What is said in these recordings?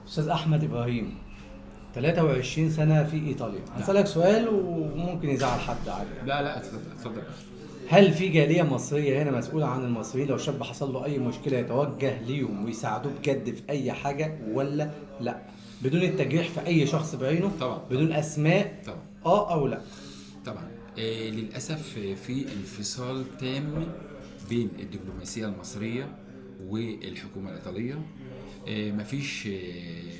استاذ احمد ابراهيم، 23 سنة في ايطاليا. هسألك سؤال وممكن يزعل حد عادي. لا لا، اتفضل اتفضل. هل في جالية مصرية هنا مسؤولة عن المصريين؟ لو شاب حصل له اي مشكلة يتوجه ليهم ويساعدوه بجد في اي حاجة ولا لا؟ بدون التجريح في اي شخص بعينه. طبعا. بدون اسماء. طبعا. او لا. طبعا. للاسف في انفصال تام بين الدبلوماسية المصرية والحكومة الايطالية. مفيش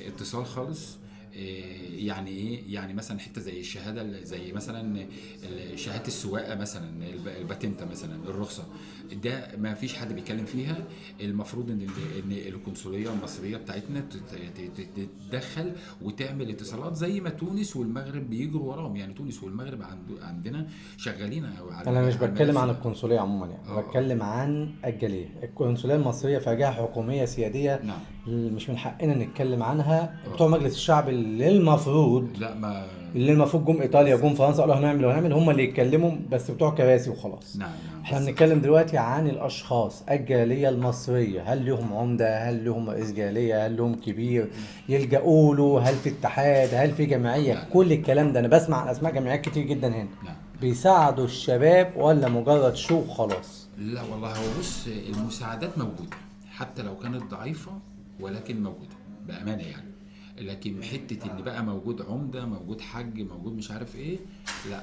اتصال خالص. يعني ايه؟ يعني مثلا حتة زي الشهاده، زي مثلا شهادة السواقة مثلا، ال patente مثلا، الرخصة، ده ما فيش حد بيتكلم فيها. المفروض ان القنصليه المصرية بتاعتنا تتدخل وتعمل اتصالات زي ما تونس والمغرب بيجروا وراهم. يعني تونس والمغرب عندنا شغالين على انا مش على بتكلم الملف عن ده. القنصليه عموما، يعني بتكلم عن الجالية. القنصليه المصرية فجهه حكومية سيادية. نعم. مش من حقنا نتكلم عنها. بتوع مجلس الشعب اللي المفروض، لا ما اللي المفروض جم ايطاليا جم فرنسا قالوا هنعمل وهنعمل، هم اللي يتكلموا، بس بتوع كراسي وخلاص. نعم نعم. احنا بنتكلم دلوقتي عن الاشخاص، الجالية المصرية، هل لهم عمده؟ هل لهم رئيس جالية؟ هل لهم كبير يلجأوا له؟ هل في اتحاد؟ هل في جمعية؟ نعم. كل الكلام ده انا بسمع عن اسماء جمعيات كتير جدا هنا. نعم. بيساعدوا الشباب ولا مجرد شو خلاص؟ لا والله، هو بص، المساعدات موجودة حتى لو كانت ضعيفة، ولكن موجودة بأمانة يعني. لكن حتة إن بقى موجود عمدة، موجود حج، موجود مش عارف إيه، لا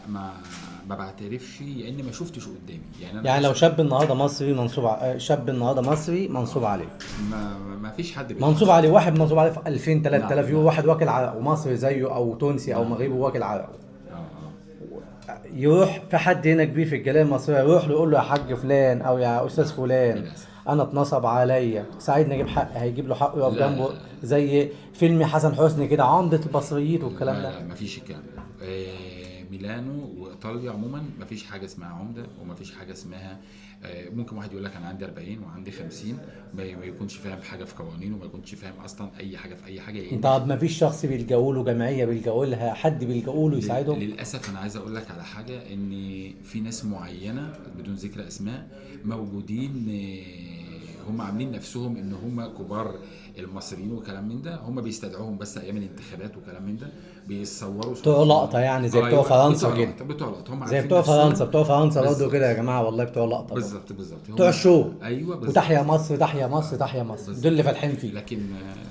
ما بعترفش، لأن ما شفتش قدامي. يعني أنا يعني لو شاب النهارده مصري منصوب شاب النهارده مصري منصوب عليه، ما فيش حد منصوب عليه، واحد منصوب عليه في 2000 3000 يورو، واحد واكل عرقه، ومصري زيه او تونسي او مغربي واكل عرقه، يروح في حد هنا كبير في الجالية المصرية يروح له يقول له يا حاج فلان او يا استاذ فلان انا اتنصب عليا، ساعدني اجيب حق، هيجيب له حقه يقف جنبه زي فيلم حسن حسني كده، عمده البصريين والكلام ده؟ لا مفيش الكلام ده. ميلانو وايطاليا عموما مفيش حاجة اسمها عمده، ومفيش حاجة اسمها ممكن واحد يقول لك انا عندي 40 وعندي 50، ما يكونش فاهم حاجة في قوانين، وما يكونش فاهم اصلا اي حاجة في اي حاجة. طب مفيش شخص بيلجأوا له، جمعية بيلجأوا لها، حد بيلجأوا له يساعدهم؟ للاسف انا عايز اقول لك على حاجة، ان في ناس معينة بدون ذكر اسماء موجودين، هم عاملين نفسهم ان هم كبار المصريين وكلام من ده، هم بيستدعوهم بس ايام الانتخابات وكلام من ده، بيصوروا بتوع لقطة يعني، زي بتوع فرنسا كده، بتوع لقطة، هم زي بتوع فرنسا، بتوع فرنسا برضه كده يا جماعة، والله بتوع لقطة بالظبط بالظبط، بتوع ال show. ايوه بالظبط، وتحيا مصر تحيا مصر تحيا مصر، دول اللي فاتحين فيه، لكن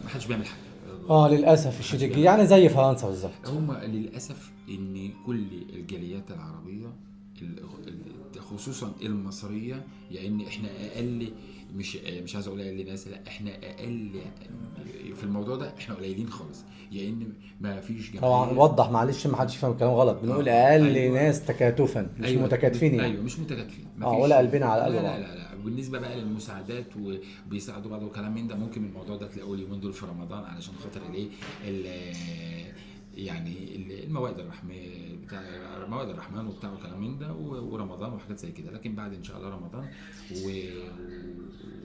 ما حدش بيعمل حاجة. للاسف الشديد، يعني زي فرنسا بالظبط. هم للاسف ان كل الجاليات العربية خصوصا المصرية، يعني احنا اقل، مش عايز اقول اقل ناس، لا احنا اقل في الموضوع ده، احنا قليلين خالص، يعني ما فيش جمعية. طبعا وضح معلش ما حدش فاهم الكلام غلط، بنقول اقل. أيوة. ناس تكاتفا، مش أيوة. متكاتفين يعني. ايوه مش متكاتفين، ولا قلبنا على قلب. لا لا لا. بالنسبة بقى للمساعدات وبيساعدوا بعض وكلام من ده، ممكن الموضوع ده تلاقوه اليومين دول في رمضان، علشان خاطر الايه يعني الموائد الرحمن بتاع موائد الرحمن وبتاع وكلام من ده، ورمضان وحاجات زي كده. لكن بعد ان شاء الله رمضان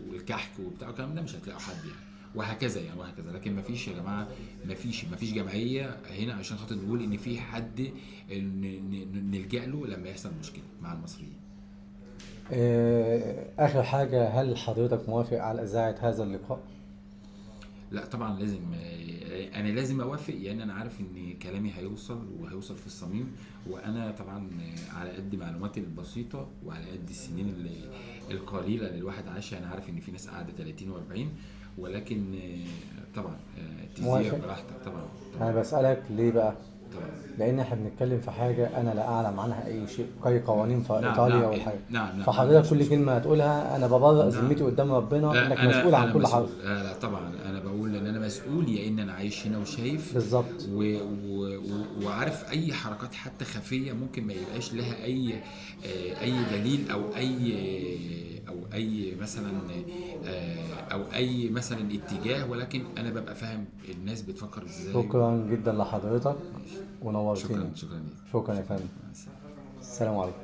والكحك وبتاع وكلام ده مش هتلاقوا حد يعني، وهكذا يعني وهكذا. لكن مفيش يا جماعة، مفيش جمعية هنا عشان خاطر نقول ان في حد نلجأ له لما يحصل مشكلة مع المصريين. اخر حاجة، هل حضرتك موافق على اذاعة هذا اللقاء؟ لا طبعا لازم، انا لازم اوافق، لان انا عارف ان كلامي هيوصل وهيوصل في الصميم، وانا طبعا على قد معلوماتي البسيطة وعلى قد السنين القليلة اللي الواحد عاشها، انا عارف ان في ناس قاعدة 30 و40، ولكن طبعا تذيع براحتك طبعا. انا بسالك ليه بقى؟ طبعا. لان احنا بنتكلم في حاجة انا لا اعلم عنها اي شيء، كاي قوانين في ايطاليا. نعم والحاجة. نعم نعم. فحضرتك كل كلمة هتقولها انا ببرأ ذمتي قدام ربنا انك مسؤول عن كل حرف. لا طبعا انا بقول ان انا مسؤول، لان انا عايش هنا وشايف بالظبط، وعارف اي حركات حتى خفيه ممكن ما يبقاش لها اي دليل او اي مثلا او اي مثلا اتجاه، ولكن انا ببقى فاهم الناس بتفكر ازاي. شكرا جدا لحضرتك ونورتني. شكرا شكرا شكرا يا فندم. السلام عليكم.